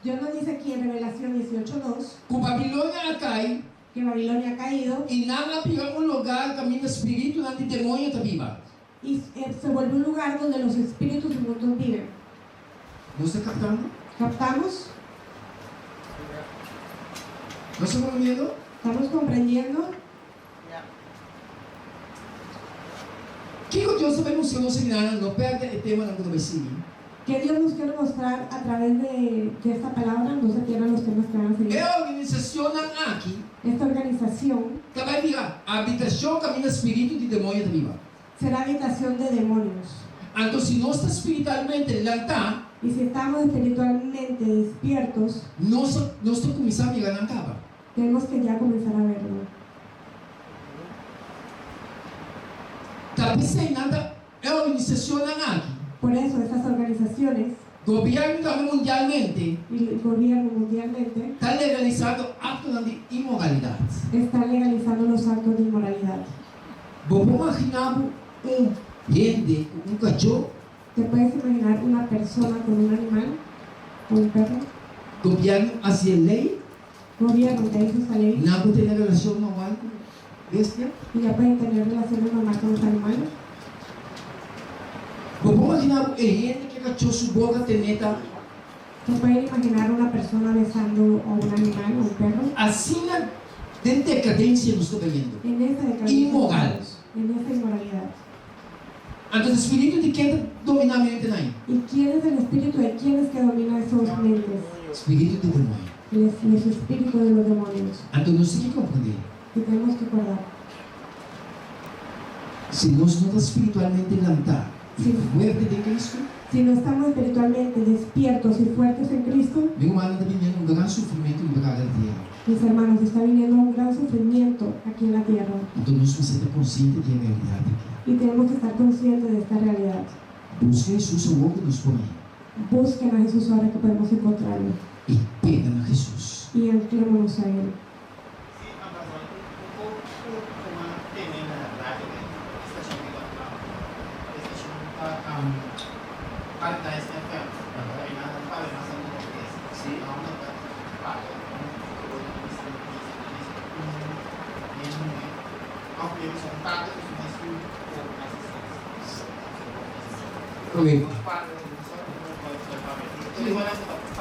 Dios nos dice aquí en Revelación 18:2 Ku Babilonia a kai. Que Babilonia ha caído. I nan a bira un lugar kaminda spiritunan di demoño ta biba. Y se volvió un lugar donde los espíritus inmundos viven. Nos ta kaptando? Captamos? Nos ta komprendiendo? Estamos comprendiendo? Kiko Dios ta bai mustra nos akinan? No pèrdè e temanan ku ta bai sigui. Ke Dios nos kier mostrar a traves de esta palabra? No se pierdan los temas que van a seguir. E organisacionnan aki. Esta organizacion. Ta bai bira habitacion caminda spiritu di demoño ta biba. Será habitacion de demonios. Anto si nos ta spiritualmente lantá. Y si estamos espiritualmente despiertos. Nos nos ta cuminsa mira nan caba. Tenemos que ya comenzar a verlo. Ta p'esei nan ta E organisacionnan aki. Por eso estas organizaciones. Gobierno tambe mundialmente. Y el gobierno mundialmente. Ta legalisando actonan di inmoralidad. Están legalizando los actos de inmoralidad. Bo por magina bo un hende cu un cachó? Te puedes imaginar una persona con un animal o un perro? Gobierno haci e ley. Gobierno ya hizo esta ley. Nan por tene relacion normal cu bestia? Y ya pueden tener relaciones normal con los animales? Bo por magina cu e hende ke cachó su boca tene ta. Se pueden imaginar una persona besando a un animal, a un perro? Asina den decadencia nos ta bayendo. En esa decadencia Inmoral. estamos, en esa inmoralidad. Anto ta spiritu di ken ta domina mentenan? Y quién es el espíritu de quién es que domina esos mentes? Spiritu di demoño. Los espíritus de los demonios. Anto nos tin ki komprendé. Y tenemos que acordar. Si nos no ta spiritualmente lantá i fuerte den Cristo. Si no estamos espiritualmente despiertos y fuertes en Cristo. Mi rumannan, ta biniendo un gran sufrimentu riba kada di tera. Mis hermanos, está viniendo un gran sufrimiento aquí en la tierra. Anto nos mester ta konsiente di e realidat aki. Y tenemos que estar conscientes de esta realidad. Buska Hesus awor ku nos por hañ'é. Busquen a Jesús ahora que podemos encontrarlo. I pega na Hesus. Y anclémonos a Él. Sí, Amazon un por tuma tene na radio den estacion di Guatemala. Estacion ta Paradise FM. Ahí nan ta paga mas tanto hopi es. Nan no ta paga un por di bisa bisa di bisa un hende muhe of mi bisa un tata ku su mes yu por mas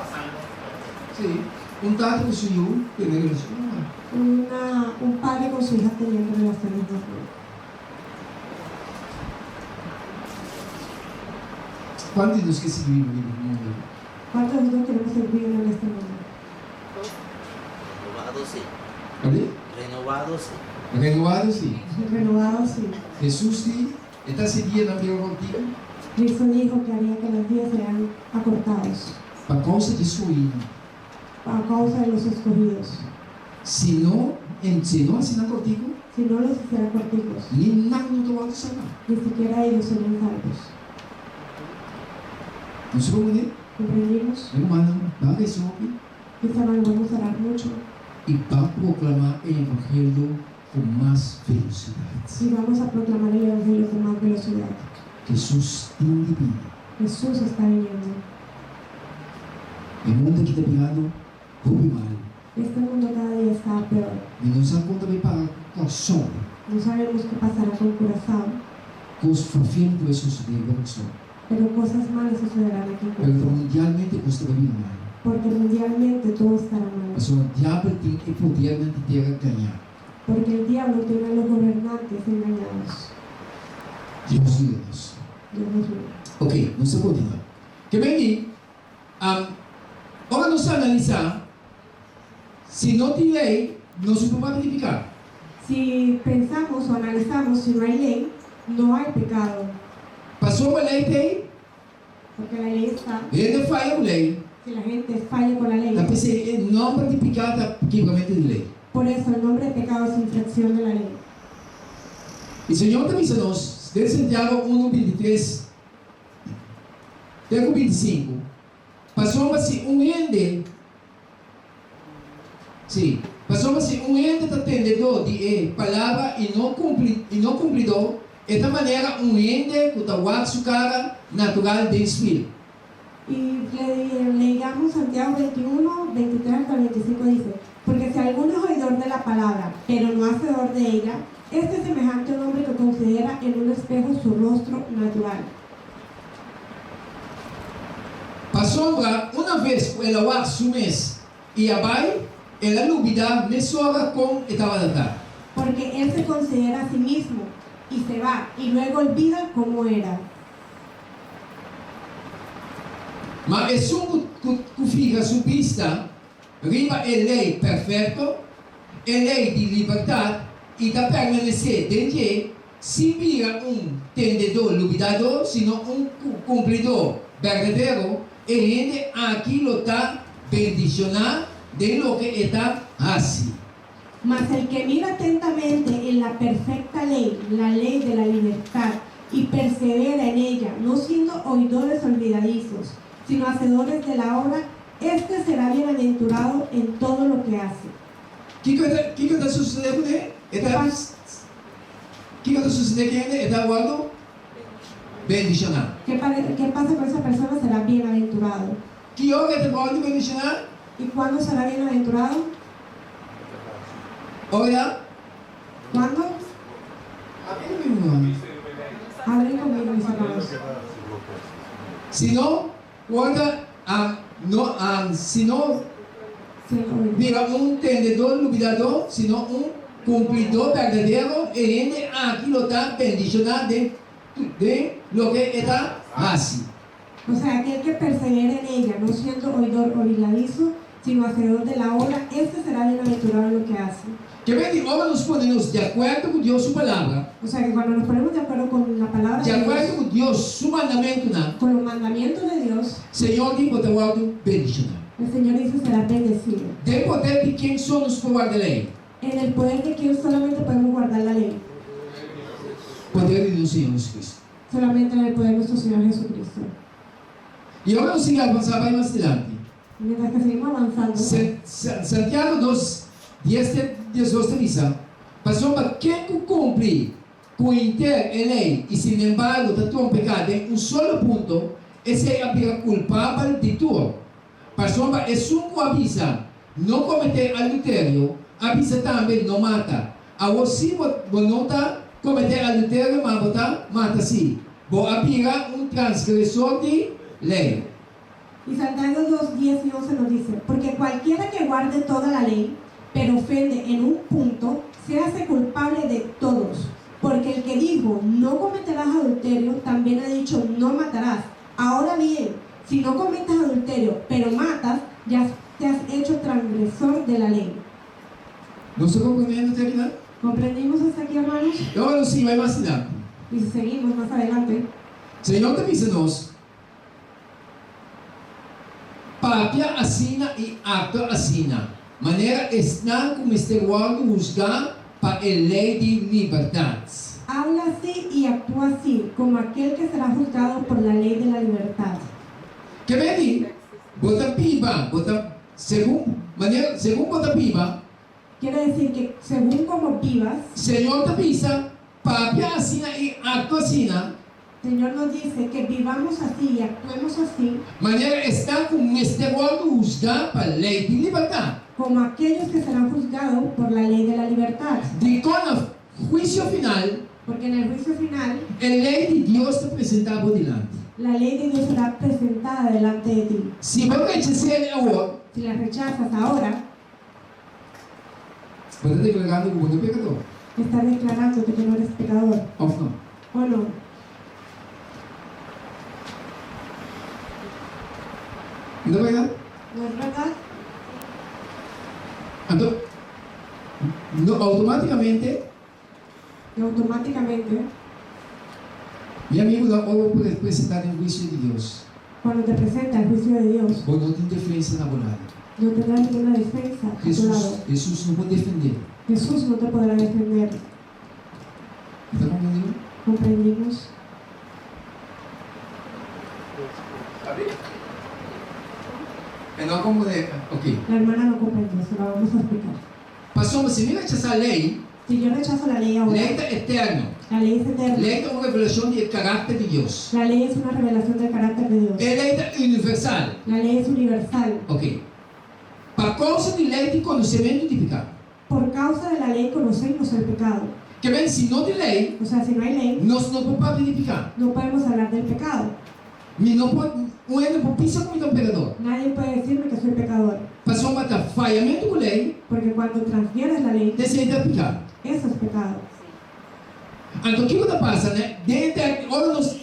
asina. Sí, un tata ku su yu tene relashon normal. Una, un padre con su hija teniendo relaciones normales. Kuantu di nos ke sigui biba den e mundu aki? Cuántos de nosotros queremos seguir viviendo en este mundo? Renovado sí. Abi? Renovado sí. Renovado sí. Renovado sí. Hesus di. E ta hasi dianan bira kòrtiku. Cristo dijo que haría que los días sean acortados. Pa kousa di skohínan. A causa de los escogidos. Si no, en si no hasi nan kòrtiku. Si no los hiciera corticos. Ni nan no ta wòrdu salbá. Ni siquiera ellos serían salvos. Nos a komprendé? Comprendimos? Mi rumannan, ban resa hopi. Mis hermanos, vamos a orar mucho. I ban proklamá e evangelio Ku mas velosidat. I vamos a proclamar el evangelio con mas velocidad. Hesus tin di bini. Jesús está viniendo. E mundu aki ta birando hopi malu. Este mundo cada dia está peor. Mi no sa kon ta bai para Kòrsou. No sabemos ke pasará con Curaçao. Kos fervelend ta bai sosodé riba Kòrsou. Pero cosas malas sucederán aquí en Pero ta Curaçao. mundialmente kos ta bai bira malu. Porque mundialmente todo estará mal. Pasobra diabel tin e podernan di tera gañá. Porque el diablo tiene a los gobernantes engañados. Dios yuda nos. Dios nos yuda. Ok, nos ta continua. Ke ben di, ora nos analisá, si no tin lei, nos no por papia di piká. Si pensamos o analizamos, si no hay ley, no hay pecado. Pasobra lei t'ei. Porque la ley está. Hende faya ku lei. Si la gente falla con la ley. Ta p'esei e nomber di piká ta kibramentu di lei. Por eso el nombre de pecado es infracción de la ley. E Señor ta bisa nos den Santiago unu 23 te ku 25, Pasobra si un hende, sí, pasobra si un hende ta tendedó di e palabra i no kumpli, i no kumplidó, e ta manera un hende ku ta wak su kara natural den spil. Y leigamos Santiago 21, 23 hasta el 25 dice: "Porque si alguno es oidor de la palabra, pero no hacedor de ella, este es semejante a un hombre que considera en un espejo su rostro natural". Pasobra unabes ku el a wak su mes i a bai, el a lubidá mesora kon e tabata ta. Porque él se considera a sí mismo y se va, y luego olvida cómo era. Ma esun ku fiha su bista riba e lei perfekto, e lei di libertat, i ta permanesé den dje, sin bira un tendedó lubidadó, sino un kumplidó berdadero, e hende aki lo ta bendishoná den loke e ta hasi. Mas el que mira atentamente en la perfecta ley, la ley de la libertad, y persevera en ella, no siendo oidores olvidadizos, sino hacedores de la obra, este será bienaventurado en todo lo que hace. Kiko ta susedé kuné? E ta Kiko ta susedé ku hende? E ta wòrdu bendishoná. ¿Qué pasa con esa persona? Será bienaventurado. Ki ora e ta wòrdu bendishoná? ¿Y cuándo será bienaventurado? Ora? ¿Cuándo? Hablen conmigo, mis hermanos. Sino, ora, no, sino bira un tendedó lubidadó, sino un kumplidó berdadero, e hende aki lo ta bendishoná den loke e ta hasi. O sea, aquel que persevera en ella, no siendo oidor olvidadizo, sino hacedor de la obra, este será bienaventurado en lo que hace. Ke men di ora nos pone nos di akuerdo ku Dios su palabra. O sea, que cuando nos ponemos de acuerdo con la palabra de Dios. Di akuerdo ku Dios su mandamentunan. Con los mandamientos de Dios. Señor di bo ta wòrdu bendishoná. El Señor dice será bendecido. Den poder di ken so nos por warda lei? En el poder de quién solamente podemos guardar la ley? Poder di nos Señor Jesucristo. Solamente en el poder de nuestro Señor Jesucristo. I ora nos sigui avansá bai mas dilanti. Mientras que seguimos avanzando. Santiago 2, 10 te 12 ta bisa, Pasobra ken ku kumpli ku henter e lei i sinembargo ta trompeká den un solo punto, esei a bira kulpabel di tur. Pasobra esun ku a bisa, No kometé adulterio, a bisa tambe, No mata. Awor si bo no ta kometé adulterio ma bo ta mata sí, bo a bira un transgresor di lei. Y Santiago 2, 10 y 11 nos dice, Porque cualquiera que guarde toda la ley, pero ofende en un punto, se hace culpable de todos. Porque el que dijo, No cometerás adulterio, también ha dicho, No matarás. Ahora bien, si no cometes adulterio, pero matas, ya te has hecho transgresor de la ley. Nos ta komprendiendo te akinan? ¿Comprendimos hasta aquí, hermanos? I ora nos sigui bai mas dilanti. Y si seguimos más adelante. Señor ta bisa nos, Papia asina i aktua asina, manera esnan ku mester wòrdu husgá pa e lei di libertat. Habla así y actúa así, como aquel que será juzgado por la ley de la libertad. Ke men di, Bo ta biba, bo ta, segun manera, segun bo ta biba. Quiere decir que según como vivas. Señor ta bisa, Papia asina i aktua asina. Señor nos dice que vivamos así y actuemos así. Manera esnan ku mester wòrdu husgá pa lei di libertat. Como aquellos que serán juzgados por la ley de la libertad. Dikon na huisio final. Porque en el juicio final. E lei di Dios ta presentá bo dilanti. La ley de Dios será presentada delante de ti. Si bo rechas'é awor. Si la rechazas ahora. Bo ta deklarando ku bo no pekador. Estás declarándote que no eres pecador. Òf no? O no? No ta bèrdat? No es bèrdat? Anto, no outomátikamente. Y automáticamente. Mi amigunan, ora bo por presentá den huisio di Dios. Cuando te presenta al juicio de Dios. Bo no tin defensa na bo lado. No tendrás ninguna defensa a tu lado. Hesus no por defendé. Jesús no te podrá defender. Bo ta comprendí? Comprendimos? E no a comprendé, ok. La hermana no comprendió, se lo vamos a explicar. Pasobra si mi rechasá lei. Si yo rechazo la ley ahora, Lei ta eterno. la ley es eterna. Lei ta un revelashon di e karakter di Dios. La ley es una revelación del carácter de Dios. E lei ta universal. La ley es universal. Ok. Pa kousa di lei tin konosementu di piká. Por causa de la ley conocemos el pecado. Ke men si no tin lei, O sea, si no hay ley, nos no por papia di piká. no podemos hablar del pecado. Mi no por, un hende por bisa ku mi ta un pekador. Nadie puede decirme que soy pecador. Pasobra ta fayamentu ku lei, Porque cuando transgredes la ley, esei ta piká. eso es pecado. Anto kiko ta pasa den e ora nos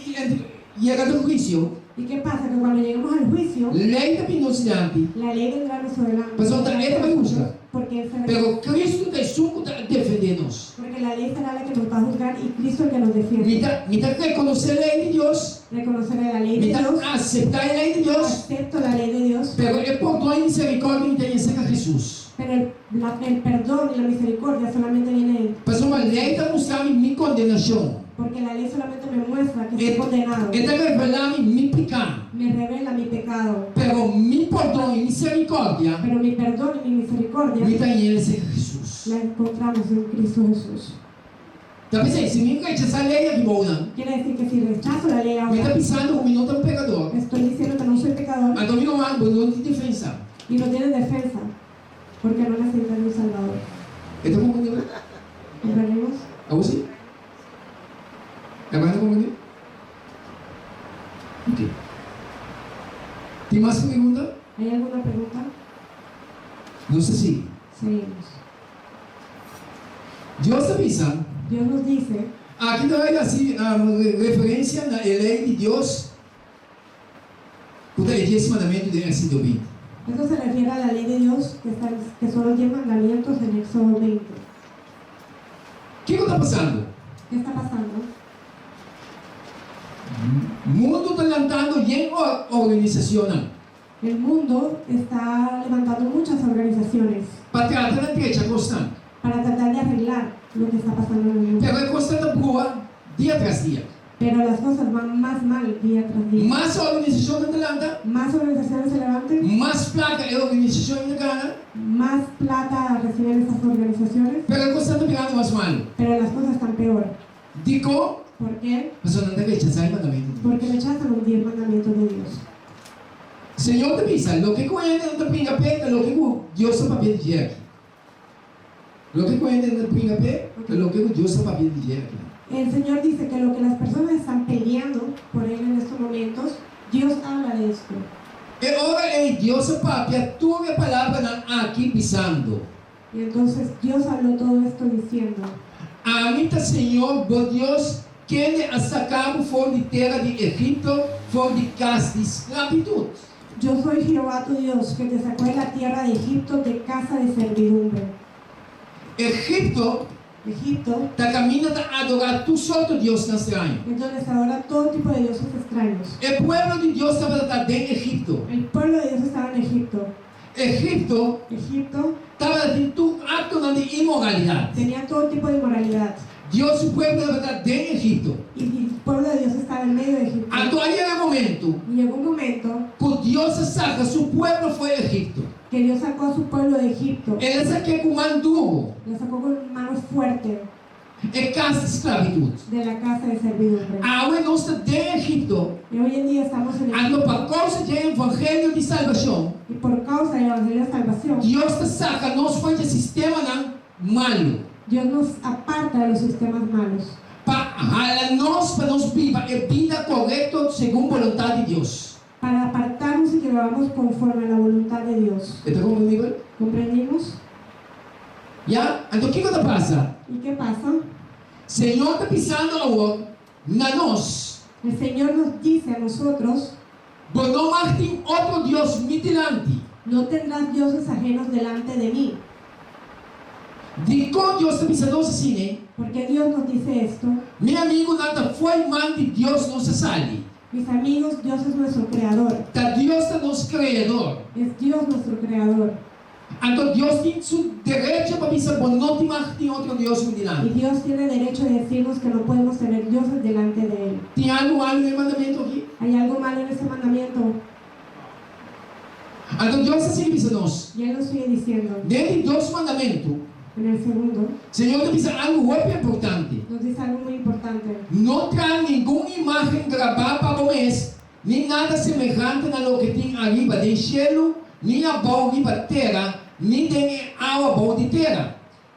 yega den huisio? ¿Y qué pasa? Que cuando lleguemos al juicio, Lei ta bin nos dilanti. la ley vendrá a nuestro delante. Pasobra ta e ta bai husga. Porque él será- Pero Cristo ta esun ku ta defendé nos. Porque la ley será la que nos va a juzgar y Cristo el que nos defiende. Mi ta mi ta rekonosé lei di Dios. Reconoceré la ley Mi de ta Dios. aseptá e lei di Dios. Acepto la ley de Dios. Pero e pordon i miserikòrdia mi ta haña serka Hesus. Pero el, la- el perdón y la misericordia solamente viene de él. Pasobra lei ta mustra mi mi kondenashon. Porque la ley solamente me muestra que estoy E, condenado. e ta revelá mi mi piká. Me revela mi pecado. Pero mi pordon i miserikòrdia Pero mi perdón y mi misericordia mi ta haña serka Hesus. la encontramos en Cristo Jesús. Ta p'esei, si mi rechasá lei aki bounan, Quiere decir que si rechazo la ley mi ta ahora, bisando ku mi no ta un pekador. estoy diciendo que no soy pecador Anto mi ruman, bo no tin defensa. y no tiene defensa, porque no necesitan un salvador. E ta komprendé bo? ¿Comprendemos? Abo si? Hermano komprendé? Ok. Tin mas pregunta? ¿Hay alguna pregunta? Nos ta sigui. Seguimos. Dios ta bisa. Dios nos dice. Aki ta bai hasi referensia na e lei di Dios ku ta e Dies Mandamentu den Éxodo 20. Esto se refiere a la ley de Dios que está que son los diez mandamientos en Éxodo 20. Kiko ta pasando? ¿Qué está pasando? Mundu ta lantando yen organisashonnan. El mundo está levantando muchas organizaciones. Pa trata na drecha kosnan. Para tratar de arreglar lo que está pasando en el mundo. Pero e kosnan ta brua dia tras dia. Pero las cosas van más mal día tras día. Mas organisashonnan ta lanta. Más organizaciones se levantan. Mas plaka e organisashonnan ta gana. Más plata reciben estas organizaciones. Pero e kosnan ta birando mas malu. Pero las cosas están peor. Dikon? ¿Por qué? Pasobra nan ta rechasá e mandamentu di Dios. Porque rechazan los diez mandamientos de Dios. Señor ta bisa, Loke ku hende no ta bringa p'e ta loke ku Dios ta papia di dje aki. Loke ku hende no ta bringa p'e ta loke ku Dios ta papia di dje aki. El Señor dice que lo que las personas están peleando por él en estos momentos, Dios habla de esto. E ora ei Dios a papia tur e palabranan aki bisando. Y entonces Dios habló todo esto diciendo. Ami ta Señor bo Dios, kende a saca bo for di tera di Egipto, for di cas di sclavitud. Yo soy Jehová tu Dios, que te sacó de la tierra de Egipto, de casa de servidumbre. Egipto Egipto ta caminda ta adora tur sorto diosnan straño. Es donde se adora todo tipo de dioses extraños. E pueblo di Dios tabata ta den Egipto. El pueblo de Dios estaba en Egipto. Egipto Egipto tabata tin tur actonan di inmoralidad. Tenía todo tipo de inmoralidad. Dios su pueblo tabata den Egipto. Y el pueblo de Dios estaba en medio de Egipto. Anto a yega e momento. Y llegó un momento. Cu Dios a saca su pueblo for di Egipto. Que Dios sacó a su pueblo de Egipto. El a saqué cu man duro. Lo sacó con mano fuerte. E cas di sclavitud. De la casa de servidumbre. Awe nos ta den Egipto. Y hoy en día estamos en Egipto. Anto pa causa dje evangelio di salbacion. Y por causa del evangelio de salvación. Dios ta saca nos for dje sistemanan malo. Dios nos aparta de los sistemas malos. Pa hala nos pa nos biba e bida corecto segun boluntad di Dios. Para apartarnos y que vivamos conforme a la voluntad de Dios. E ta comprendibel? ¿Comprendimos? Ya? Anto kiko ta pasa? ¿Y qué pasa? Señor ta bisando awor na nos. El Señor nos dice a nosotros. Bo no mag tin otro dios mi dilanti. No tendrás dioses ajenos delante de mí. Dikon Dios ta bisa nos asina? ¿Por qué Dios nos dice esto? Mi amigunan ta fo'i man di Dios nos a sali. Mis amigos, Dios es nuestro creador. Ta Dios ta nos creador. Es Dios nuestro creador. Anto Dios tin su derecho pa bisa bo no tin mag tin otro Dios mi dilanti. Y Dios tiene derecho de decirnos que no podemos tener dioses delante de Él. Tin algu malu den e mandamentu aki? ¿Hay algo malo en ese mandamiento? Anto Dios ta sigui bisa nos. Y Él nos sigue diciendo. Den di dos mandamentu. En el segundo, Señor ta bisa algu hopi importante. Nos dice algo muy importante. No traha ningun imágen grabá pa bo mes, ni nada semehante na loke tin ariba den shelu, ni abou riba tera, ni den e awa bou di tera.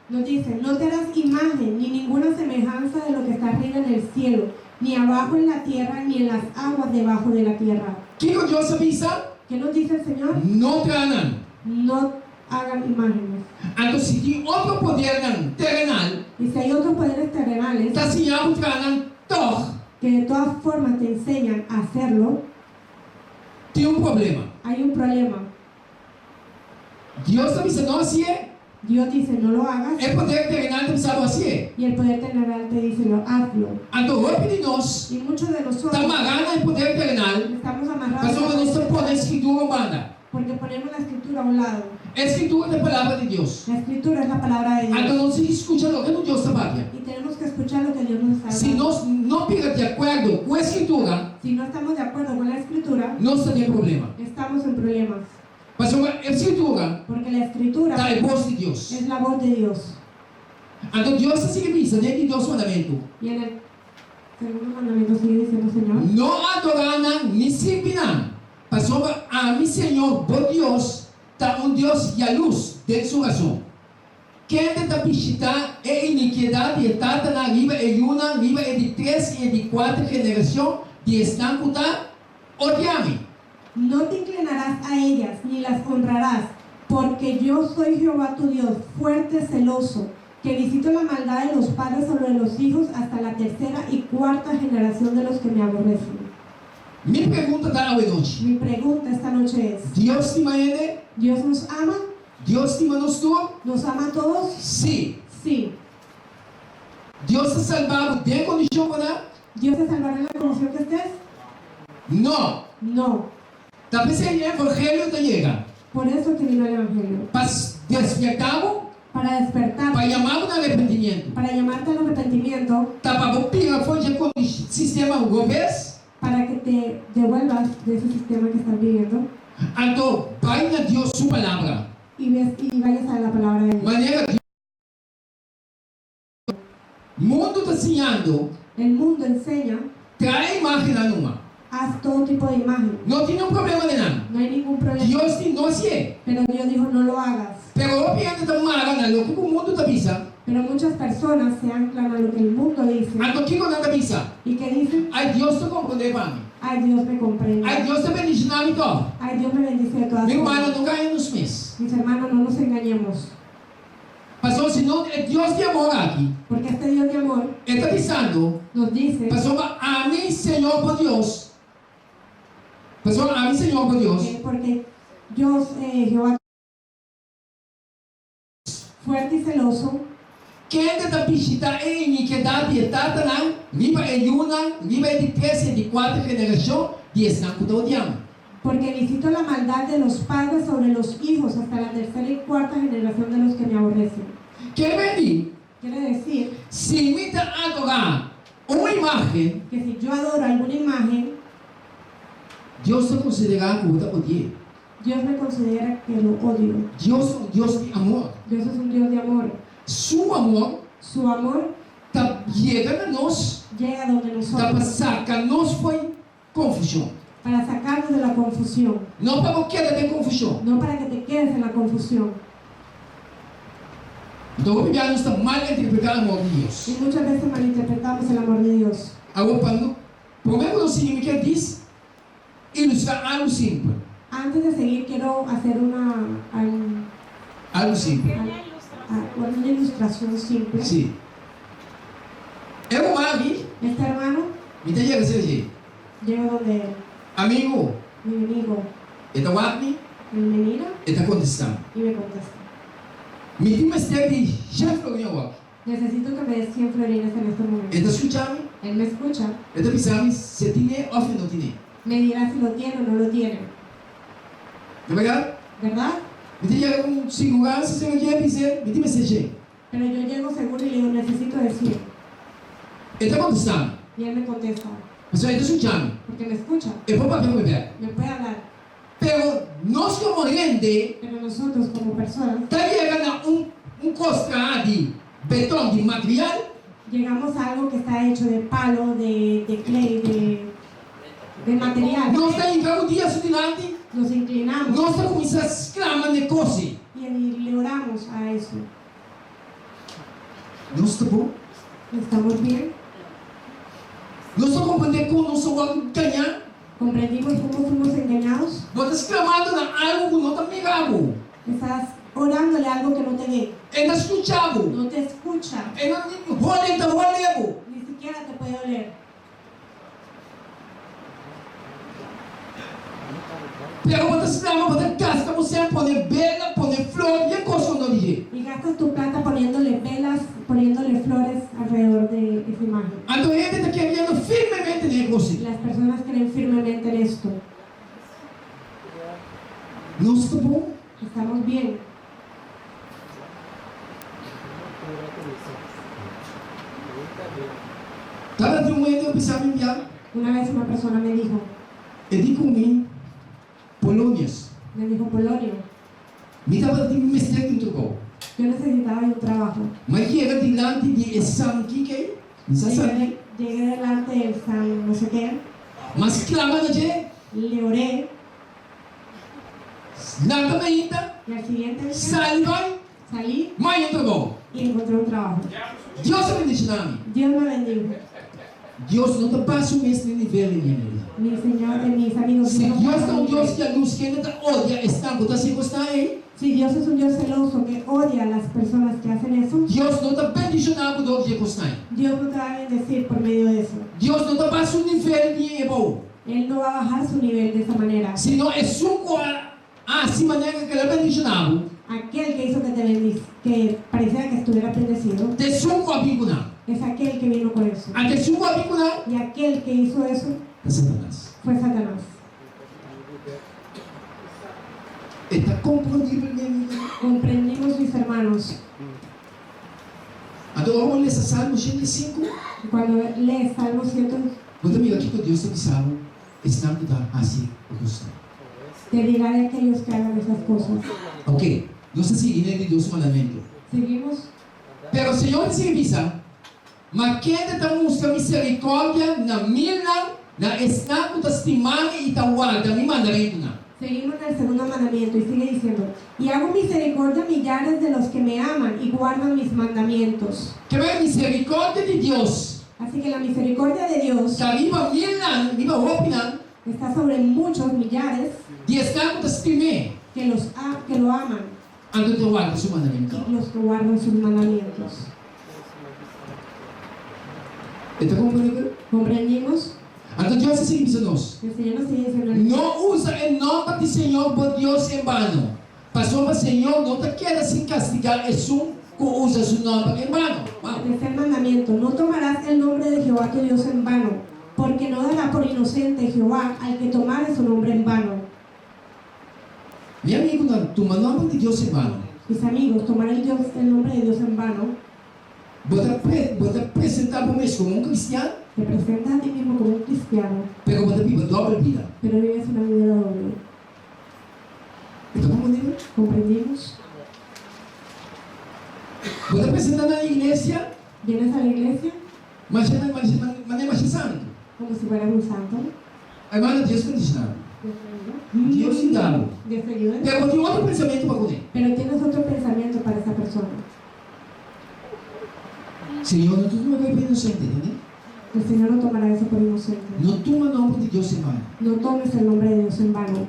Nos dice: No te harás imagen ni ninguna semejanza de lo que está arriba en el cielo, ni abajo en la tierra, ni en las aguas debajo de la tierra. Kiko Dios a bisa? ¿Qué nos dice el Señor? No traha nan. No hagan imágenes. Anto si tin otro podernan terenal, Y si hay otros poderes terrenales ta siña bo traha nan tòg, que de todas formas te enseñan a hacerlo, tin un problema. Hay un problema. Dios ta bisa no hasié. Dios dice: No lo hagas. E poder terenal ta bisa bo hasié. Y el poder terrenal te dice: Lo hazlo. Anto hopi di nos Y muchos de nosotros ta mará na e poder terenal estamos amarrados pasobra nos ta pone e Skritura un banda. Porque ponemos la escritura a un lado. E Skritura ta e Palabra di Dios. La escritura es la palabra de Dios. Anto nos tin ki skucha loke ku Dios ta papia. Y tenemos que escuchar lo que Dios nos está Si hablando. nos no bira di akuerdo ku e Skritura, Si no estamos de acuerdo con la escritura, nos ta den problema. Estamos en problemas. Pasobra e Skritura Porque la escritura ta e bos di Dios. Es la voz de Dios. Anto Dios ta sigui bisa den di dos mandamentu. Y en el segundo mandamiento sigue diciendo el Señor. No adorá nan ni sirbi nan, pasobra ami Señor bo Dios ta un Dios yalus den su rason, kende ta bishitá e inikiedat di e tatanan riba e yunan riba e di tres i e di kuater generashon di esnan ku ta odia mi. No te inclinarás a ellas, ni las honrarás, porque yo soy Jehová tu Dios, fuerte, celoso, que visito la maldad de los padres sobre los hijos hasta la tercera y cuarta generación de los que me aborrecen. Mi pregunta ta awe nochi. Mi pregunta esta noche es: Dios stima hende? ¿Dios nos ama? Dios stima nos tur? ¿Nos ama a todos? Sí. Sí. Dios ta salba bo den kondishon ku nan? ¿Dios te salvará en la condición que estés? No. No. Ta p'esei e evangelio ta yega. Por eso que vino el Evangelio. Pa despierta bo. Para despertarte. Pa yama bo na arrepentimiento. Para llamarte al arrepentimiento. Ta pa bo bira for dje sistema robes. Para que te devuelvas de ese sistema que estás viviendo. Anto bai na Dios su palabra. Y ves y vayas a la palabra de Dios. Manera Dios. Mundu ta siñando. El mundo enseña. Trae imágennan numa. Haz todo tipo de imagen. No tin un problema den nan. No hay ningún problema. Dios di no hasié. Pero Dios dijo: No lo hagas. Pero hopi hende ta mara na loke ku mundu ta bisa. Pero muchas personas se anclan a lo que el mundo dice. Anto kiko nan ta bisa? ¿Y qué dicen? Ai, Dios ta komprondé pa mi. Ay, Dios me comprende. Ai, Dios ta bendishoná mi tòg. Ay, Dios me bendice de todas Mi rumannan, formas. no gaña nos mes. Mis hermanos, no nos engañemos. Pasobra si no, e Dios di amor aki. Porque este Dios de amor. E ta bisando. Nos dice. Pasobra ami, Señor bo Dios. Pasobra ami, Señor bo Dios. Porque yo, Jehová, fuerte y celoso. Kende ta bishitá e inikidat di e tatanan riba e yunan, riba e di tres i e di kuater generashon di esnan ku ta odiá mi. Porque visito la maldad de los padres sobre los hijos hasta la tercera y cuarta generación de los que me aborrecen. Ker men di, Quiere decir si mi ta adorá un imágen, que si yo adoro alguna imagen, Dios ta konsiderá ku bo ta odi'é. Dios me considera que lo odio. Dios ta un Dios di amor. Dios es un Dios de amor. Su amor Su amor ta yega na nos, llega donde ta nosotros pa saka nos fo'i konfushon. Para sacarnos de la confusión. No pa bo keda den konfushon. No para que te quedes en la confusión. Anto hopi bia nos ta mal interpretá amor di Dios. Y muchas veces malinterpretamos el amor de Dios. Awor pa no promé ku nos sigui mi kier dis ilustrá algu simpel. Antes de seguir quiero hacer una al Algu simpel. Una ilustración simple. Sí. E ruman aki. Este hermano. Mi ta yega ser dje. Llego donde él. Amigu. Mi amigo. E ta wak mi. Él me mira. E ta kontestá mi. Y me contesta. Mi tin mester di shen florin awor. Necesito que me des 100 florines en este momento. E ta skucha mi. Él me escucha. E ta bisa mi si e tine òf e no tine. Me dirá si lo tiene o no lo tiene. Ta bèrdat? Verdad? Mi ta yega ku siguransa si mi kier bis'é, mi tin mester dje. Pero yo llego seguro y le digo: Necesito de 100. E ta kontestá mi. Y él me contesta. Pasobra e ta skucha mi. Porque me escucha. E por papia ku mi bèk. Me puede hablar. Pero nos komo hende. Pero nosotros como personas. Ta yega na un. un kos di beton, di material. Llegamos a algo que está hecho de palo, de clay, de material. Nos ta hinka rudia su dilanti. Nos inclinamos Nos ta kuminsá sklama na e kos. Y le oramos a eso. Nos ta bon? ¿Estamos bien? Nos a komprondé kon nos a wòrdu gañá? ¿Comprendimos cómo fuimos engañados? Bo ta sklamando na algu ku no ta mira bo. Estás orándole a algo que no te ve. E no ta skucha bo. No te escucha. E no ni hole ta hole bo. Ni siquiera te puede oler. Pero bo ta sklama, bo ta gasta bo sèn, pone bela, pone flor, i e kos no di. Y gastas tu plata poniéndole velas, poniéndole flores alrededor de esa imagen. Anto hende ta keriendo firmemente den e kos. Las personas creen firmemente en esto. Nos ta bon? Estamos bien. Tabatin un hende a bisa mi bia. Una vez una persona me dijo, E di ku mi, Polonius. Me dijo: "Polonio". Mi tabatin mester di un trabou. Yo necesitaba de un trabajo. M'a yega dilanti di e santu ke? Santu. Llegué delante del San no sé qué. M'a sklama na dje. Le oré. Lanta mainta. Y al siguiente día Sali bai. Salí M'a haña trabou. Y encontré un trabajo. Dios a bendishoná mi. Dios me bendijo. Dios no ta baha su mes nivel, mi amiga. Mi Señor de mis amigos. Si no Dios ta un Dios yalurs, ku ta odia esnan ku ta hasi e kosnan ei. Si Dios es un Dios celoso que odia a las personas que hacen eso, Dios no ta bendishoná bo dor di e kosnan ei. Dios no te va a bendecir por medio de eso. Dios no ta baha su nivel ni abou. Él no va a bajar su nivel de esa manera. Sino esun ku a hasi manera ku el a bendishoná bo. Aquel que hizo que te bendice, que parecía que estuviera bendecido, Ta esun ku a bin ku nan. Es aquel que vino con eso. Anto esun ku a bin ku nan, Y aquel que hizo eso ta Satanas. Fue Satanás. Ta komprondibel, mi amiga? Comprendimos, mis hermanos. Anto ora bo lesa Salmo 105, Y cuando lees Salmo 100, bo ta mira kiko Dios ta bisa bo, esnan ku ta hasi e kosnan. Te dirá de aquellos que hagan esas cosas. Ok, nos ta sigui den e di dos mandamentu. Seguimos. Pero Señor ta sigui bisa, Ma kende ta mustra miserikòrdia na milnan, na esnan ku ta stima mi i ta warda mi mandamentunan. Seguimos en el segundo mandamiento y sigue diciendo: "Y hago misericordia a millares de los que me aman y guardan mis mandamientos". Ke men miserikòrdia di Dios Así que la misericordia de Dios ta riba milnan, riba hopinan, está sobre muchos millares di esnan ku ta stim'é. Que lo aman Anto ta warda su mandamentu. Y los que guardan sus mandamientos. Ta komprondé? ¿Comprendimos? Anto Dios ta sigui bisa nos. El Señor nos sigue diciendo: No usa e nòmber di Señor bo Dios en bano. Pasobra Señor no ta keda sin kastigá esun ku usa su nòmber en bano. Wow. Tercer mandamiento: "No tomarás el nombre de Jehová tu Dios en vano, porque no dará por inocente Jehová al que tomare su nombre en vano". Mi amigunan, tuma nòmber di Dios en bano. Mis amigos, tomar el nombre de Dios en vano, Bo ta presentá bo mes komo un kristian, te presentas a ti mismo como un cristiano, pero bo ta biba dòbel bida. Pero vives una vida doble. Ta komprondé? ¿Comprendimos? Bo ta presentá na iglesia, Vienes a la iglesia mas mas mas santu. Como si fueras un santo. Ruman, Dios bendishoná. Dios te bendiga. Dios yuda bo. Dios te ayude. Pero tin otro pensamentu pa kuné. Pero tienes otro pensamiento para esa persona. Señor no ta tuma esei pa inosente, entendé? El Señor no tomará eso por inocente. No tuma nòmber di Dios en bano. No tomes el nombre de Dios en vano.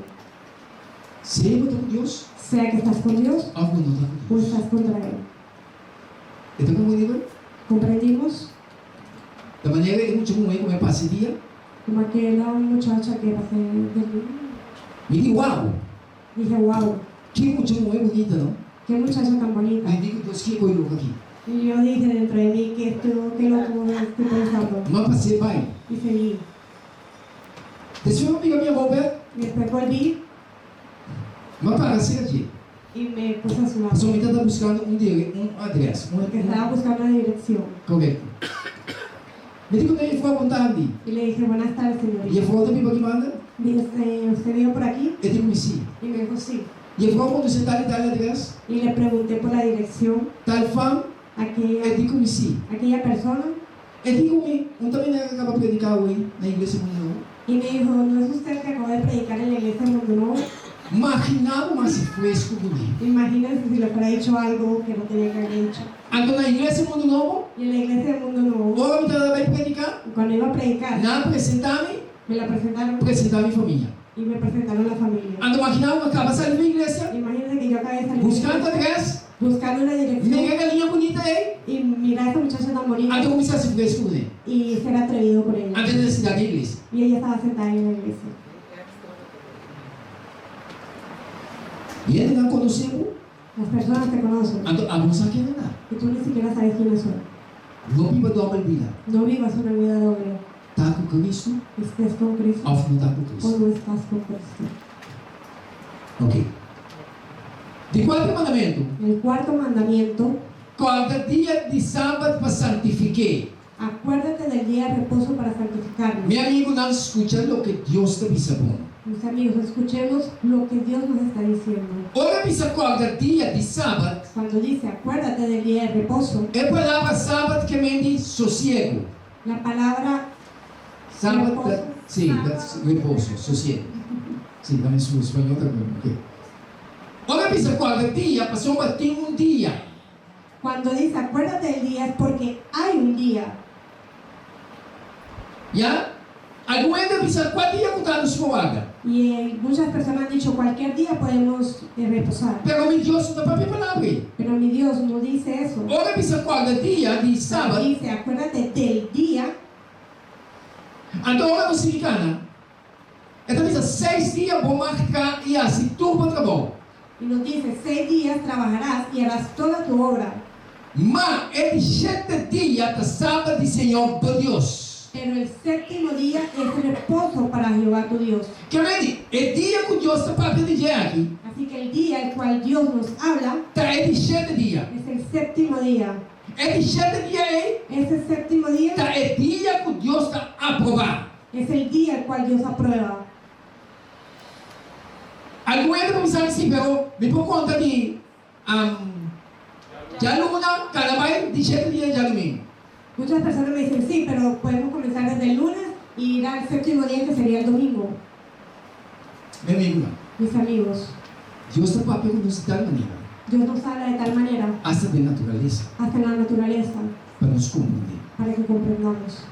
Sea ku bo ta ku Dios, Sea que estás con Dios òf no ta ku o Dios. Estás contra Él. Ta komprondé? ¿Comprendimos? Di manera e mucha muhé ku mi a pasa dia, Como aquella muchacha que pasé del Mi di, wow, Dije: "Wow, ki mucha muhé bunita, no? Qué muchacha tan bonita". Mi di, Dios, kiko e loko aki? Y yo dije dentro de mí que esto, qué loco estoy pensando. M'a pas'é bai. Y seguí. Despues m'a bira mi abou, Y después volví m'a para serka dje. Y me puse a su lado. Pasobra mi tabata buskando un adrès. Porque estaba buscando una dirección. Korekto. Mi di kuné, yùfrou, bon tardi. Y le dije: "Buenas tardes, señorita". Yùfrou ta biba aki banda? Dije: "¿Usted vive por aquí?" E di ku mi, si. Y me dijo: "Sí". Juffrouw konosé tal i tal adrès? Y le pregunté por la dirección. Tal fam? Aquella, E di ku mi sí. aquella persona. E di ku mi, Un ta miner a kaba prediká awe na Iglesia Mundo Nobo? Y me dijo, ¿No es usted el que acabó de predicar en la Iglesia Mundo Nuevo? Maginá bo mas si fresku ku mi. Imagínense si le fuera dicho algo que no tenía que haber dicho. Anto na Iglesia Mundo Nobo, Y en la Iglesia del Mundo Nuevo, ora mi tabata bai prediká, cuando iba a predicar, nan a presentá mi, me la presentaron presentá mi famia. y me presentaron la familia. Anto maginá bo, mi a kaba sali di iglesia, Imagínense que yo acabé de salir de la buskando iglesia, adrès, buscando una dirección mira e galiña bunita ei, y mira a esa muchacha tan bonita anto kuminsá hasi fresku kuné. y ser atrevido con ella. Anto e ta sintá den iglesia. Y ella estaba sentada en la iglesia. Hendenan konosé bo, Las personas te conocen anto abo no sa ken nan. y tú ni siquiera sabes quiénes son. No biba dòbel bida. No vivas una vida doble. Ta ku Cristo Estés con Cristo òf no ta ku o Cristo. no estás con Cristo. Ok. Di kuater mandamentu. El cuarto mandamiento, Kòrda dia di sabat pa santifik'é. acuérdate del día de reposo para santificarlo. Mi amigunan, skucha loke Dios ta bisa bo. Mis amigos, escuchemos lo que Dios nos está diciendo. Ora bisa kòrda dia di sabat, Cuando dice acuérdate del día de reposo, e palabra sabat ke men di sosiegu. la palabra Sabat ta, Reposo. sí, ta reposo, sosiegu. Sí, ta su español ta bueno, ok. Ora bisa kòrda dia, pasobra tin un dia. Cuando dice acuérdate del día es porque hay un día. Ya? Algun hende a bisa kua dia ku ta nos por warda. Y eh, muchas personas han dicho cualquier día podemos eh, reposar. Pero mi Dios no ta papia e palabra ei. Pero mi Dios no dice eso. Ora bisa kòrda dia di sabat. Dice acuérdate del día. Anto ora nos sigui kana, e ta bisa seis dia bo mag traha i hasi tur bo trabou. Y nos dice seis días trabajarás y harás toda tu obra. Ma e di shete dia ta sabat di Señor bo Dios. Pero el séptimo día es reposo para Jehová tu Dios. Ke men di, e dia ku Dios ta papia di dje aki. Así que el día el cual Dios nos habla. Ta e di shete dia. Es el séptimo día. E di shete dia ei. Ese séptimo día. Ta e dia ku Dios ta aprobá. Es el día el cual Dios aprueba. Algun hende por bisa mi si, pero mi por konta di djaluna kada bai di shete dia djadumingu. Muchas personas me dicen, sí, pero podemos comenzar desde el lunes y ir al séptimo día que sería el domingo. Mi amigunan. Mis amigos. Dios ta papia ku nos di tal manera. Dios nos habla de tal manera. Asta den naturalesa. Hasta en la naturaleza. Pa nos komprendé. Para que comprendamos.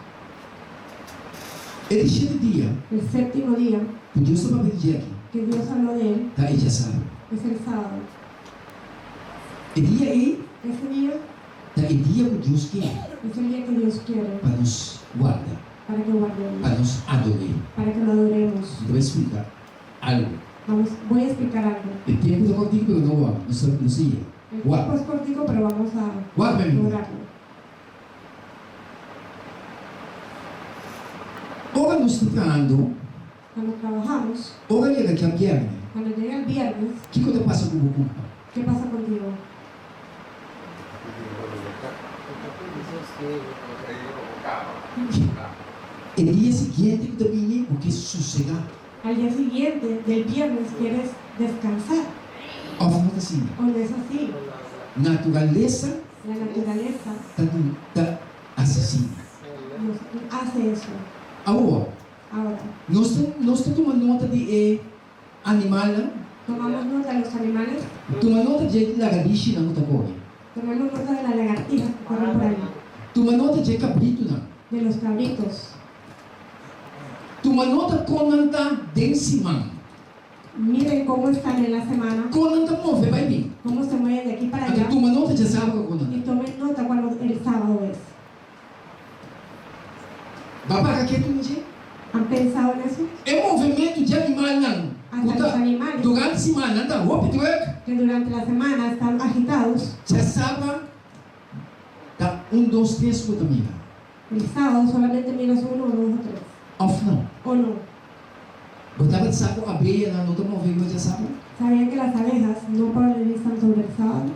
E di shete dia. El séptimo dia. Ku Dios ta papia di dje aki. Que Dios habló de él. Ta e djasabu. Es el sábado. E dia ei. Ese dia. Ta e dia ku Dios kier. Es el dia que Dios quiere. Pa nos warda. Para que guardemos. Pa nos ador'é. Para que lo adoremos. Mi ta bai splika algu. Vamos, voy a explicar algo. E tempu ta kortiku pero no wak, nos ta nos ta yega. El Wak. tiempo es cortico pero vamos a Wak mi amigu. lograrlo. Ora nos ta trahando. Cuando trabajamos. Ora yega djabièrnè. Cuando llega el viernes. Kiko ta pasa ku bo kulpa? Qué pasa contigo? E dia siguiente ku ta bini bo ke sosegá. Al día siguiente del viernes quieres descansar. Òf no ta asina? O no es así? Naturalesa La naturaleza ta ta hasi asina. nos hace eso. Awor, Ahora. nos ta nos ta tuma nota di e animalnan. Tomamos nota de los animales. Tuma nota dje lagadishinan ku ta kore. Tomemos nota de las lagartijas que corren por ahí. Tuma nota dje kabritunan. De los cabritos. Tuma nota kon nan ta den siman. Miren cómo están en la semana. Kon nan ta move bai bin. Cómo se mueven de aquí para Anto allá. tuma nota djasabra kon nan ta. Y tomen nota cuando el sábado es. Bo a para ketu na dje? Han pensado en eso? E movementu dje animalnan ku ta durante siman nan ta hopi drùk. Que durante la semana están agitados. Djasabra ta un dos tres ku bo ta mira. El sábado solamente miras uno, dos o tres. Òf no? O no? Bo tabata sa ku abeyanan no ta move riba djasabra? Sabían que las abejas no polinizan sobre el sábado?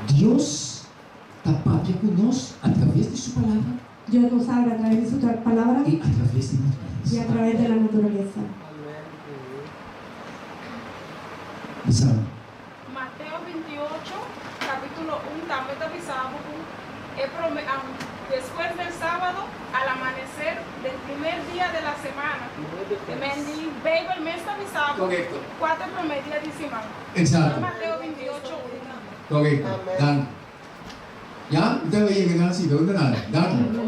Dios ta papia ku nos atraves di su Palabra. Dios nos habla a través de su palabra i a traves di y a naturalesa. través de la naturaleza. Bisa mi. Mateo 28, capítulo 1 tambe ta bisa bo cu e prome despues del sábado, al amanecer del primer dia de la semana. E men di Bijbel mes ta bisa bo Correcto. cua ta e prome dia di siman. Exacto. Mateo 28, 1. Correcto. Danki. Ya? Mi ta yega na si, pero no ta nada. Danki.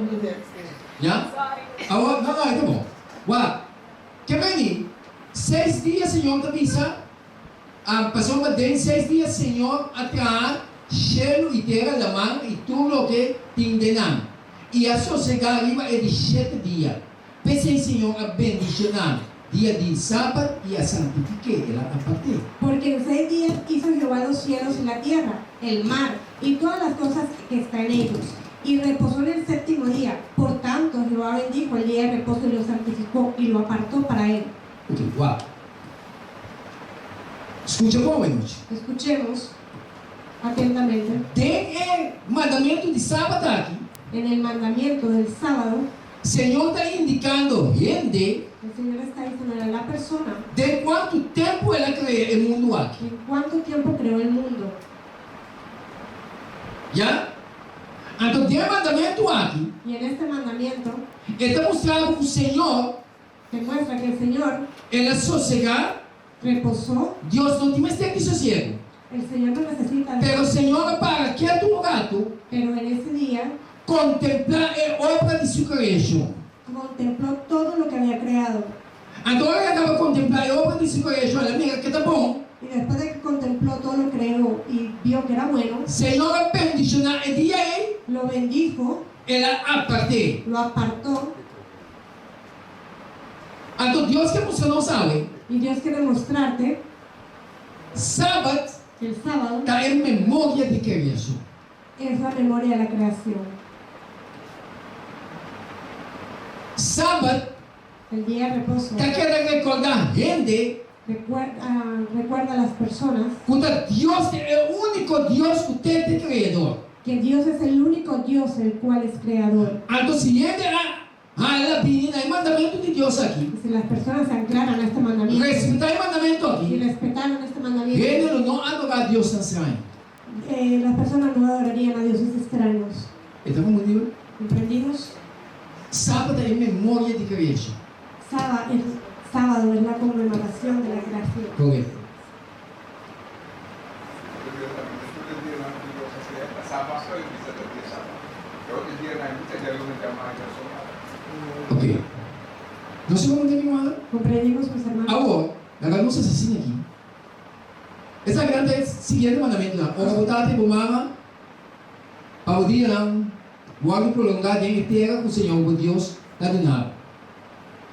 Ya? Sorry. Awor, no, no, e ta bon. Wak, ke beni? Seis dia Señor ta bisa, pasobra den seis dia Señor a traha shelu i tera, laman i tur loke tin den nan, i a sosegá riba e di shete dia. P'esei Señor a bendishoná dia di Sabat i a santifik'é, el a apart'é. Porque en seis días hizo Jehová los cielos y la tierra, el mar y todas las cosas que está en ellos, y reposó en el séptimo día. Por tanto, Jehová bendijo el día de reposo y lo santificó y lo apartó para él. Ok, wak. Skucha bon anochi. Escuchemos atentamente. Den e mandamentu di Sabat aki, En el mandamiento del sábado, Señor ta indikando hende el Señor está diciendo a la persona den kuantu tempu el a krea e mundu aki. en cuánto tiempo creó el mundo. Ya? Anto den e mandamentu aki, Y en este mandamiento e ta mustra bo ku Señor te muestra que el Señor el a sosegá. reposó. Dios no tin mester di sosiegu. El Señor no necesita de Pero Señor a para ketu un ratu. Pero en ese día Kontemplá e obra di su kreashon. contempló todo lo que había creado. Anto ora el a kaba kontemplá e obra di su kreashon, el a mira ke ta bon. Y después de que contempló todo lo creó y vio que era bueno, Señor a bendishoná e dia ei. lo bendijo, El a apart'é. lo apartó. Anto Dios ke mustra nos awe. Y Dios quiere mostrarte Sabat que el sábado ta e memoria di kreashon. es la memoria de la creación. Sabat El día de reposo ta keda rekordá hende recuerda a las personas ku ta Dios ta e úniko Dios ku te ta e Kreador. que Dios es el único Dios el cual es creador. Anto si hende a hala bini na e mandamentu di Dios aki, Y si las personas se anclaran a este mandamiento respetá e mandamentu y aki, respetaran este mandamiento, hende lo no adorá diosnan straño. las personas no adorarían a dioses extraños. E ta konfundido? ¿Comprendimos? Sabat ta e memoria di kreashon. El sábado es la conmemoración de la creación. Korekto. Ok. Nos a komprendé mi rumannan? Comprendimos, mis hermanos? Awor, laga nos asesina aki. Esaki ta e siguiente mandamentunan, Ora bo tata i bo mama, pa bo dianan wòrdu prolongá den e tera ku Señor bo Dios ta duna bo.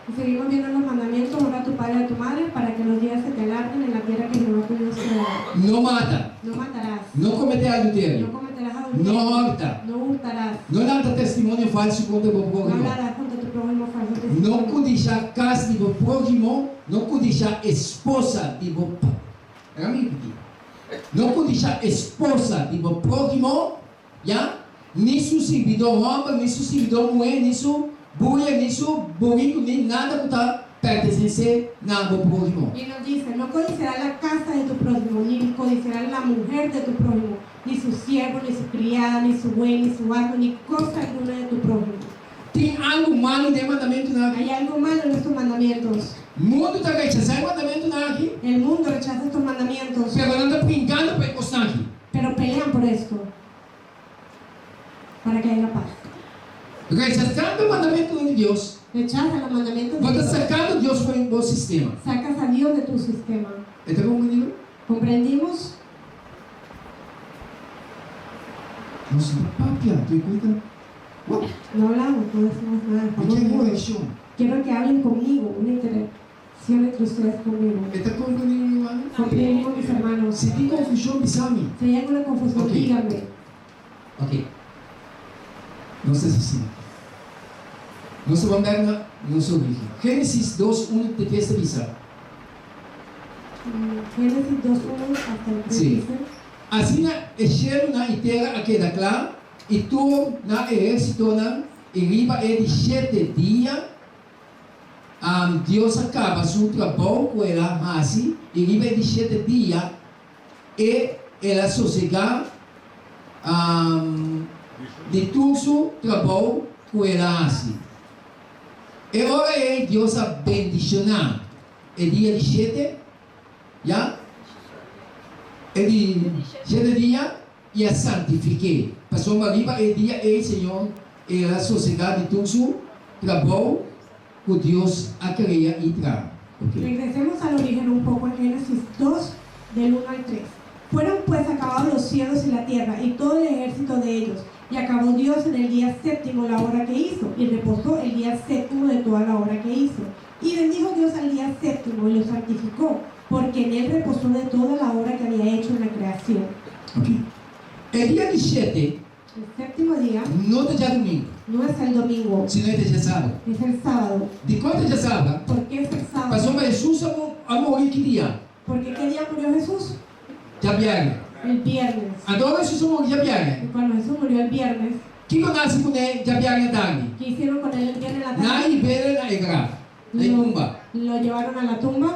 Y seguimos viendo los mandamientos, honra a tu padre y a tu madre, para que los días se te alarguen en la tierra que Jehová tu Dios te da. No mata. No matarás. No kometé adulterio. No cometerás adulterio. No hòrta. No hurtarás. No lanta testimonio falsu kontra bo No próhimo. hablarás contra tu prójimo falso No testimonio. kudishá kas di bo próhimo, no kudishá esposa di bo Laga mi ripití. No kudishá esposa di bo próhimo, ya, ni su sirbidó hòmber, ni su sirbidó muhé, ni su buya, ni su buriku, ni nada ku ta pertenesé na bo próhimo. Y nos dice, no codiciarás la casa de tu prójimo, ni codiciarás la mujer de tu prójimo, ni su siervo, ni su criada, ni su buey, ni su asno, ni cosa alguna de tu prójimo. Tin algu malu den e mandamentunan aki? Hay algo malo en estos mandamientos. Mundu ta rechasá e mandamentunan aki. El mundo rechaza estos mandamientos. Pero nan ta brinkando pa e kosnan aki. Pero pelean por esto, para que haya paz. Rechasando e mandamentunan di Dios. Rechazan los mandamientos Bo de ta Dios. sakando Dios for di bo sistema. Sacas a Dios de tu sistema. E ta komprendido? Comprendimos? Nos no ta papia, tu kuenta? Wak. No hablamos, no decimos nada. Mi kier un konekshon. Quiero que hablen conmigo, una interacción entre ustedes conmigo. E ta komprendido, mi hermano? Comprendimos, mis hermanos. Si tin konfushon, bisa mi. Si hay alguna confusión, Ok. díganme. Ok. Nos ta asina. Nos ta ban bek na nos origen. Génesis 2, 1 te 3 ta bisa. Génesis 2, 1 hasta el 3 Sí. dice. Asina e shelunan i tera a keda kla, i tur nan ehérsitonan. I riba e di shete dia, Dios a kaba su trabou ku el a hasi, i riba e di shete dia e el a sosegá di tur su trabou ku el a hasi. E ora ei Dios a bendishoná e dia di shete, ya, e di shete dia, i a santifik'é, pasobra riba e dia ei Señor el a sosegá di tur su trabou ku Dios a krea i traha. Ok. Regresemos al origen un poco en Génesis 2, del 1 al 3. Fueron pues acabados los cielos y la tierra y todo el ejército de ellos, y acabó Dios en el día séptimo la obra que hizo, y reposó el día séptimo de toda la obra que hizo. Y bendijo Dios al día séptimo y lo santificó, porque en él reposó de toda la obra que había hecho en la creación. Ok. E dia di shete El séptimo día no ta djadumingu, no es el domingo, sino e ta djasabra. es el sábado. Dikon ta djasabra? ¿Por qué es el sábado? Pasobra Hesus a muri ki dia? Porque ¿qué día murió Jesús? Djabièrnè. El viernes. Anto ora Hesus a muri djabièrnè, Y cuando Jesús murió el viernes, kiko nan hasi kuné djabièrnè tardi? ¿qué hicieron con él el viernes en la Nan a tarde? hib'é na e graf, na e Lo, tumba. lo llevaron a la tumba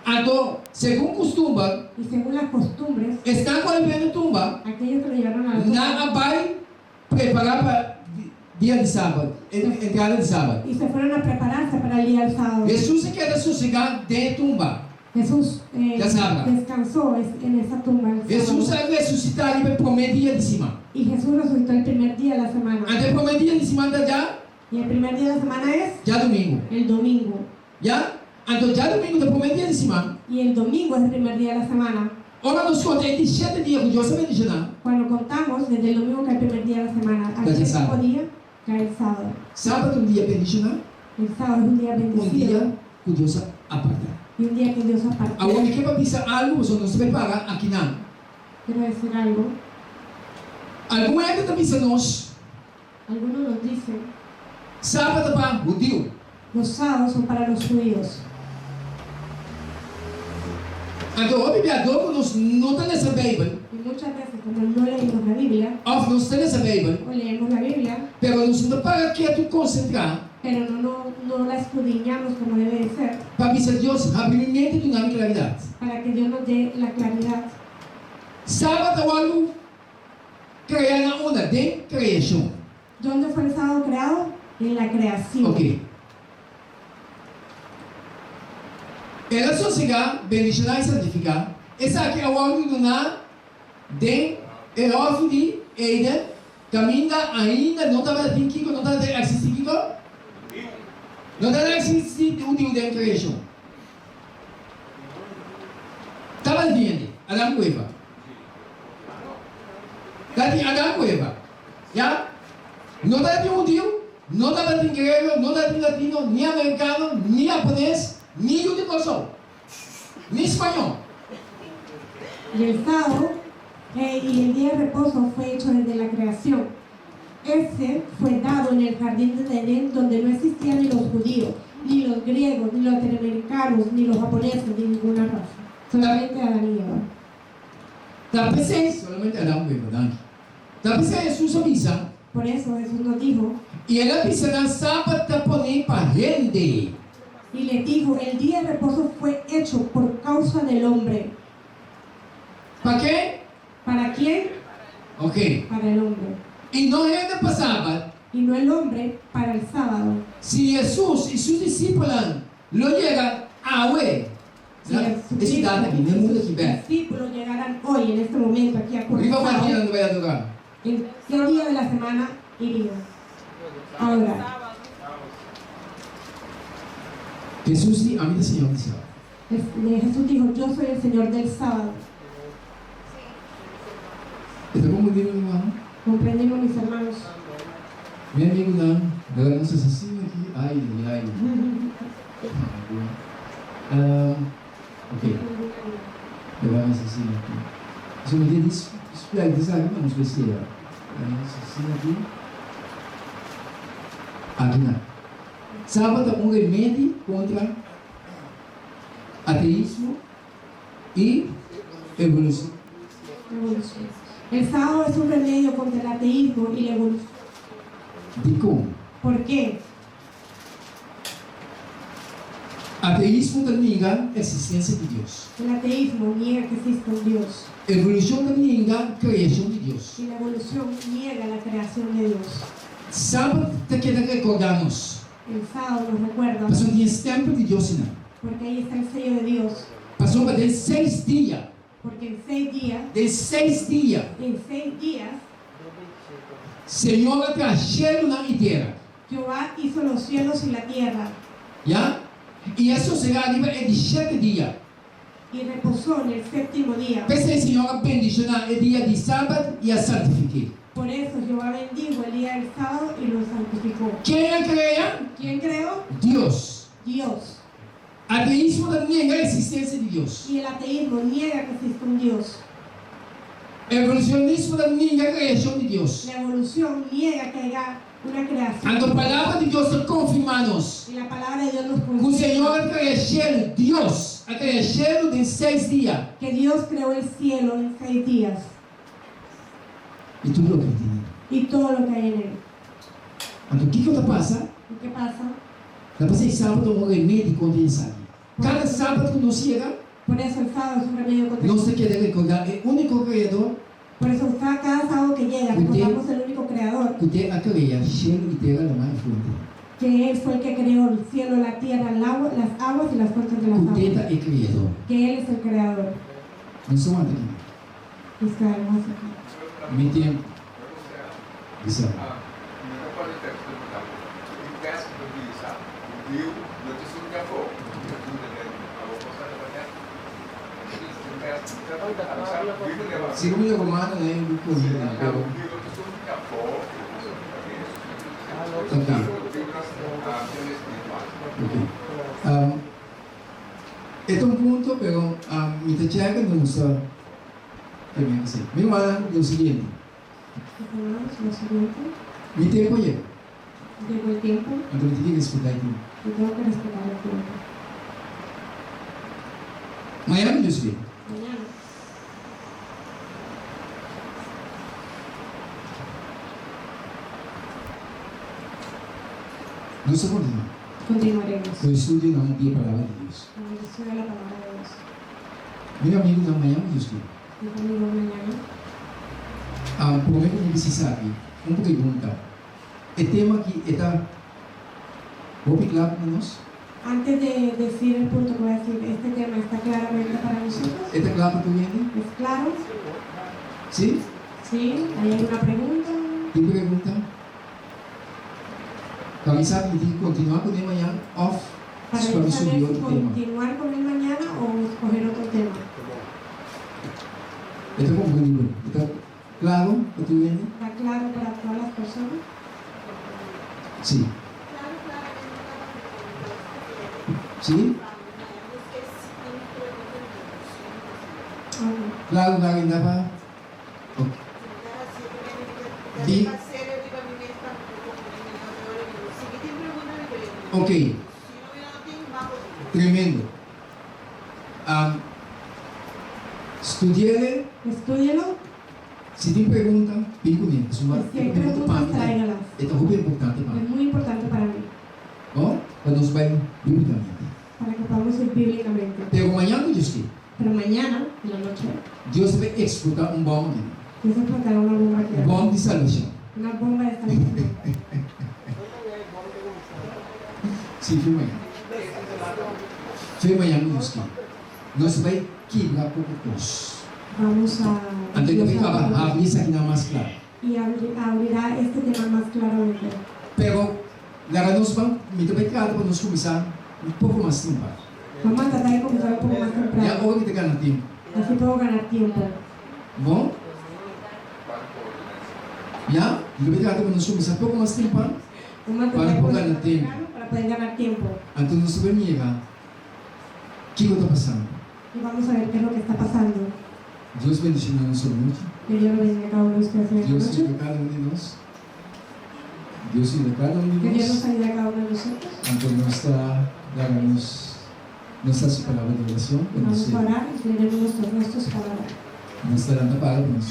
Anto, segun kustumber, y según las costumbres, esnan ku a hib'é na tumba, aquellos que lo llevaron a la nan tumba a bai prepará pa dia di sabat, e entrada di sabat. y se fueron a prepararse para el día del sábado. Hesus a keda sosegá den e tumba. Jesús eh, Djasabra. descansó en esa tumba el Hesus sábado. a resusitá riba e promé dia di siman. Y Jesús resucitó el primer día de la semana. Anto e promé dia di siman ta dja Y el primer día de la semana es djadumingu. el domingo. Ya? Anto djadumingu ta e promé dia di siman. Y el domingo es el primer día de la semana. Ora nos konta e di shete dia ku Dios a bendishoná. Cuando contamos desde el domingo que es el primer día de la semana al Cae el séptimo sábado. día, cae el sábado. Sabat ta un dia bendishoná, El sábado es un día un bendecido dia ku Dios a apartá. y un día que Dios apartó. Awor mi ke pa bisa algu, pasobra nos ta prepara akinan. Quiero decir algo. Algun hende ta bisa nos. Algunos nos dicen. Sabat ta pa hudiu. Los sábados son para los judíos. Anto hopi bia dor ku nos no ta lesa Beibel. Y muchas veces como no leemos la Biblia. Òf nos ta lesa Beibel. O leemos la Biblia. Pero nos no ta para ketu konsentrá. Pero no no no la escudriñamos como debe de ser. Pa bisa Dios, habri mi mente i duna mi klaridat. Para que Dios nos dé la claridad. Sabat ta wòrdu krea na unda? Den kreashon. Dónde fue el sábado creado? En la creación. Ok. El a sosegá, bendishoná i santifiká. Esaki a wòrdu duná den e hòfi di Eden, kaminda ainda no tabata tin kiko, no tabata eksistí kiko? No tabata eksistí hudiu den kreashon. Tabata tin hende, Adam ku Eva. Tabatin Adam ku Eva. Ya. No tabatin hudiu, no tabatin griego, no tabatin latino, ni amerikano, ni hapones, ni yu di Kòrsou, ni spañó. Y el sábado eh, y el día de reposo fue hecho desde la creación. Ese fue dado en el jardín de Edén donde no existían ni los judíos, ni los griegos, ni los latinoamericanos, ni los japoneses, ni ninguna raza. Solamente Adán y Eva. Ta p'esei, solamente Adán ku Eva, danki. Ta p'esei Hesus a bisa. Por eso Jesús nos dijo. I el a bisa nan, Sabat ta poné pa hende. Y les dijo, El día de reposo fue hecho por causa del hombre. Pa ken? Para quién? Ok. Para el hombre. I no hende pa sabat. Y no el hombre para el sábado. Si Hesus i su disipelnan lo yega awe Si na e siudat aki, na e mundu aki bèk. discípulos llegaran hoy, en este momento, aquí a Riba Curazao, kua dia nan ta bai adorá? ¿en qué día de la semana irían a adorar? Hesus di, Ami ta Señor di sabat. Jesús dijo, Yo soy el Señor del sábado. E ta konfundí mi rumannan? Comprendimos, mis hermanos? Mi amigunan, laga nos hasi asina aki, ai, ai, ai. Ok, laga nos hasi asina aki. Pasobra mi tin di splika esaki pa nos bestia. Laga nos hasi asina aki. Aki nan. Sabat ta un remedi kontra ateismo i evolucion. El sábado es un remedio contra el ateísmo y la evolución. Dikon? Por qué? Ateismo ta ninga eksistensia di Dios. El ateísmo niega que existe un Dios. Evolushon ta ninga kreashon di Dios. Y la evolución niega la creación de Dios. Sabat ta keda rekordá nos. El sábado nos recuerda. Pasobra tin e stèmpel di Dios einan. Porque ahí está el sello de Dios. Pasobra den seis dia. Porque en seis días. Den seis dia. En seis días. Señor a traha shelunan i tera. Jehová hizo los cielos y la tierra. Ya, i a sosegá riba e di shete dia. Y reposó en el séptimo día. P'esei Señor a bendishoná e dia di sabat i a santifik'é. Por eso Jehová bendijo el día del sábado y lo santificó. Ken a krea? Quién creó? Dios. Dios. Ateismo ta nenga eksistensia di Dios. Y el ateísmo niega que existe un Dios. Evolucionismo ta ninga kreashon di Dios. La evolución niega que haya una creación. Anto Palabra di Dios ta konfirmá nos. Y la palabra de Dios nos Ku confirma. Señor a krea shelu, Dios a krea shelu den seis dia. Que Dios creó el cielo en seis días. I tur loke tin den. Y todo lo que hay en él. Anto kiko ta pasa? Y qué pasa? Ta pasa e sábado un remedi kontra esaki. Kada sábado ku nos yega. Por eso el sábado es un remedio contra Nos ta keda rekordá e úniko Kreador. Por eso cada sábado que llega recordamos el único creador. Ku te a krea shelu i tera, laman i fuente. Que él fue el que creó el cielo, la tierra, el agua, las aguas y las fuentes de las Ku te aguas. ta e Kreador. Que él es el creador. Nos ta wanta aki. Nos quedaremos aquí. Mi tempu. Bisa. Segun mi romano na e buku pero Ok. Ok. E ta un punto pero mi ta cheka no nos ta Mi rumannan lo siguiente. Mi tempu a yega. Anto mi tin ke respetá e tempu. Mañana Dios ke. Nos ta kontinuá ku e estudionan di e Palabra di Dios. Mi amigunan, mañana Dios ke. Promé ku mi bisa esaki, un pregunta. E tema aki e ta hopi kla pa nos? Antes de decir el punto que voy a decir, este tema está claramente para nosotros? E ta kla pa tur hende? Es claro? Sí? Sí, hay alguna pregunta? Tin pregunta? Pa mi sa mi tin ku kontinuá kuné mañan òf Para pa mi yo saber subi si otro tema? continuar con él mañana o escoger otro tema. E ta komprendibel? E ta klaro pa tur hende? Ta claro para todas las personas? Sí. Sí? Claro, claro, ainda pa. Ok. Di. Ok. Tremendo. Um, studiele. Estúdielo. Si tin pregunta, bin kuné. Pasobra Si hay preguntas, tráigalas. E ta hopi importante pa mi. Es muy importante para mí. No? Pa nos bai bíblicamente. Para que podamos ir bíblicamente. Pero mañan ku Dios ke. Pero mañana, en la noche. Dios ta bai eksplotá un bòm aki. Dios explotará una bomba aquí. Un bòm di salbashon. Una bomba de salvación. Sí, fe mañan. Fe mañan ku Dios ke. Nos ta bai kibra poko kos. Vamos a. Anto e ta bai kaba habri esakinan mas kla. Y abrirá este tema mas claramente. Pero laga nos ban, mi ta bai trata pa nos kuminsá un poko mas temprano. Vamos a tratar de comenzar un poco más temprano. Ya ora mi ta gana tempu. Así puedo ganar tiempo. Bon? Ya, mi ta bai trata pa nos kuminsá poko mas temprano Vamos a pa tratar mi de por comenzar gana más tempu. temprano para poder ganar tiempo. Anto nos ta bai mira kiko ta pasando. Y vamos a ver qué es lo que está pasando. Dios bendiciona nos anochi. Que Dios lo bendiga a cada uno de ustedes en esta Dios noche. yuda cada un di nos. Dios yuda cada un di Que Dios nos. nos ayude a cada uno de nosotros. Anto nos ta laga nos nos hasi palabra di oracion pa nos Vamos a orar, inclinemos nuestros rostros para orar. Nos ta lanta para pa nos.